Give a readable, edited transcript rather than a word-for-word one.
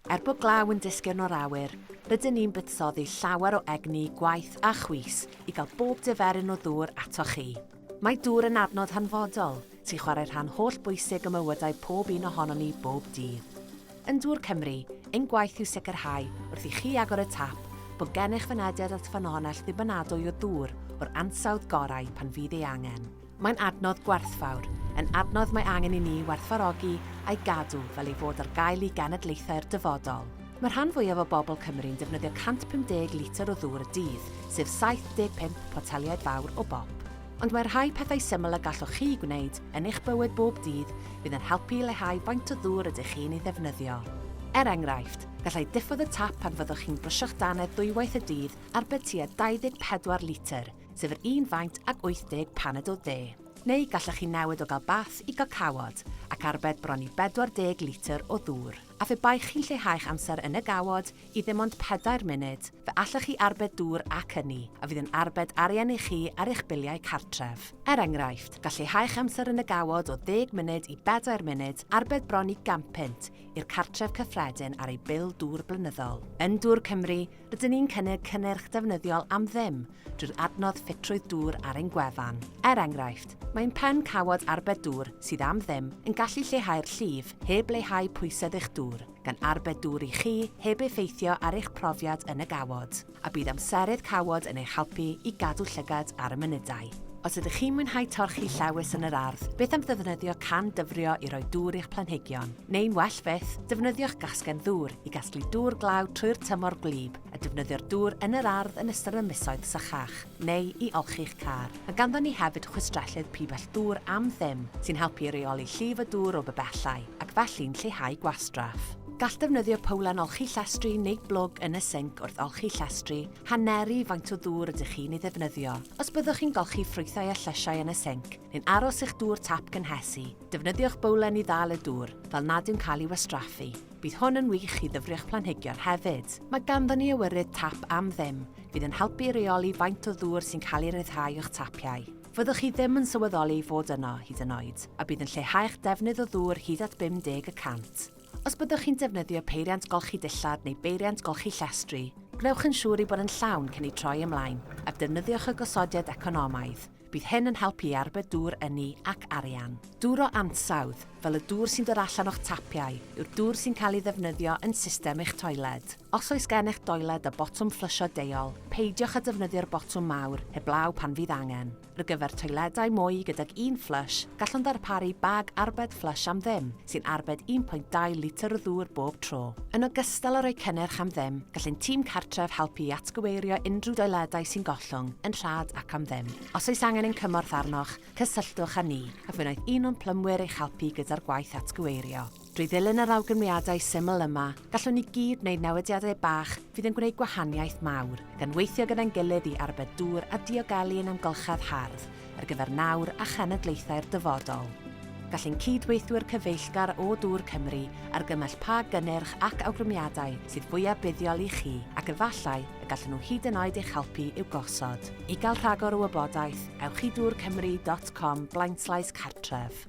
Er bod glaw yn disgyn o'r awyr, rydyn ni'n buddsoddi llawer o egni, gwaith a chwys i gael bob diferyn o ddŵr atoch chi. Mae dŵr yn adnodd hanfodol sy'n chwarae rhan holl bwysig ym mywydau pob un ohonon ni bob dydd. Yn Dŵr Cymru, ein gwaith yw sicrhau, wrth i chi agor y tap, bod gennych fynediad at ffynhonnell ddibynadwy o ddŵr o'r ansawdd gorau pan fydd ei angen. Mae'n adnodd gwerthfawr, yn adnodd mae angen i ni werthfawrogi a'i gadw fel ei fod ar gael i genedlaethau'r dyfodol. Mae'r rhan fwyaf o bobl Cymru'n defnyddio 150 litr o ddŵr y dydd, sef 75 poteliad fawr o bop. Ond mae rhai pethau syml y gallwch chi eu gwneud yn eich bywyd bob dydd fydd yn helpu i leihau faint o ddŵr ydych chi'n ei ddefnyddio. Er enghraifft, gallai diffodd y tap pan fyddwch chi'n brwsio'ch dannedd ddwywaith y dydd arbed tua 24 litr, sef yr un faint ag 80 paned o de. Neu gallech chi newid o gael bath i gael cawod, ac arbed bron i 40 litr o ddŵr. A phe baech chi'n lleihau'ch amser yn y gawod i ddim ond pedair munud, fe allech chi arbed dŵr ac ynni, a fydd yn arbed arian i chi ar eich biliau cartref. Er enghraifft, gall lleihau'ch amser yn y gawod o ddeg munud i bedair munud arbed bron i gant punt i'r cartref cyffredin ar ei bil dŵr blynyddol. Yn Dŵr Cymru, Rydyn ni'n cynnig cynnyrch defnyddiol am ddim drwy'r adnodd ffitrwydd dŵr ar ein gwefan. Er enghraifft, mae ein pen cawod arbed dŵr, sydd am ddim, yn gallu lleihau'r llif heb leihau pwysedd eich dŵr, gan arbed dŵr i chi heb effeithio ar eich profiad yn y gawod. A bydd amserydd cawod yn eich helpu i gadw llygad ar y munudau. Os ydych chi'n mwynhau torchi llewys yn yr ardd, beth am ddefnyddio can dyfrio i roi dŵr i'ch planhigion? Neu'n well fyth, defnyddiwch gasgen ddŵr i gasglu dŵr glaw trwy'r tymor gwlyb a defnyddio'r dŵr yn yr ardd yn ystod y misoedd sychach, neu i olchi'ch car. Mae ganddon ni hefyd chwistrellydd pibell ddŵr am ddim, sy'n helpu i reoli llif y dŵr o bibellau, ac felly'n lleihau gwastraff. Gall defnyddio powlen olchi llestri neu blwg yn y sinc wrth olchi llestri haneru faint o ddŵr ydych chi'n ei ddefnyddio. Os byddwch chi'n golchi ffrwythau a llysiau yn y sinc, neu'n aros i'ch dŵr tap gynhesu, defnyddiwch bowlen i ddal y dŵr, fel nad yw'n cael ei wastraffu. Bydd hwn yn wych i ddyfrio'ch planhigion hefyd. Mae ganddon ni awyrydd tap am ddim, fydd yn helpu i reoli faint o ddŵr sy'n cael ei ryddhau o'ch tapiau. Fyddwch chi ddim yn sylweddoli ei fod yno, hyd yn oed, a bydd yn lleihau'ch defnydd o ddŵr hyd at 50 y cant. Os byddwch chi'n defnyddio peiriant golchi dillad neu beiriant golchi llestri, gwnewch yn siŵr eu bod yn llawn cyn eu troi ymlaen, a defnyddiwch y gosodiad economaidd. Bydd hyn yn helpu i arbed dŵr, ynni ac arian. Dŵr o ansawdd, fel y dŵr sy'n dod allan o'ch tapiau, yw'r dŵr sy'n cael ei ddefnyddio yn system eich toiled. Os oes gennych doiled â botwm fflysio deuol, peidiwch â defnyddio'r botwm mawr heblaw pan fydd angen. Ar gyfer toiledau mwy gydag un fflysh, gallwn ddarparu bag arbed fflysh am ddim, sy'n arbed 1.2 litr o ddŵr bob tro. Yn ogystal â rhoi cynnyrch am ddim, gall ein tîm cartref helpu i atgyweirio unrhyw doiledau sy'n gollwng, yn rhad ac am ddim. Os oes angen ein cymorth arnoch, cysylltwch â ni, a fe wnaeth un o'n plymwyr eich helpu gyda'r gwaith atgyweirio. Drwy ddilyn yr awgrymiadau syml yma, gallwn ni gyd wneud newidiadau bach fydd yn gwneud gwahaniaeth mawr, gan weithio gyda'n gilydd i arbed dŵr a diogelu ein amgylchedd hardd ar gyfer nawr a chenedlaethau'r dyfodol. Gall ein cyd-weithwyr cyfeillgar o Dŵr Cymru argymell pa gynnyrch ac awgrymiadau sydd fwyaf buddiol i chi ac efallai y gallan nhw hyd yn oed eich helpu i'w gosod. I gael rhagor o wybodaeth, ewch i dŵrcymru.com blaenslaes cartref.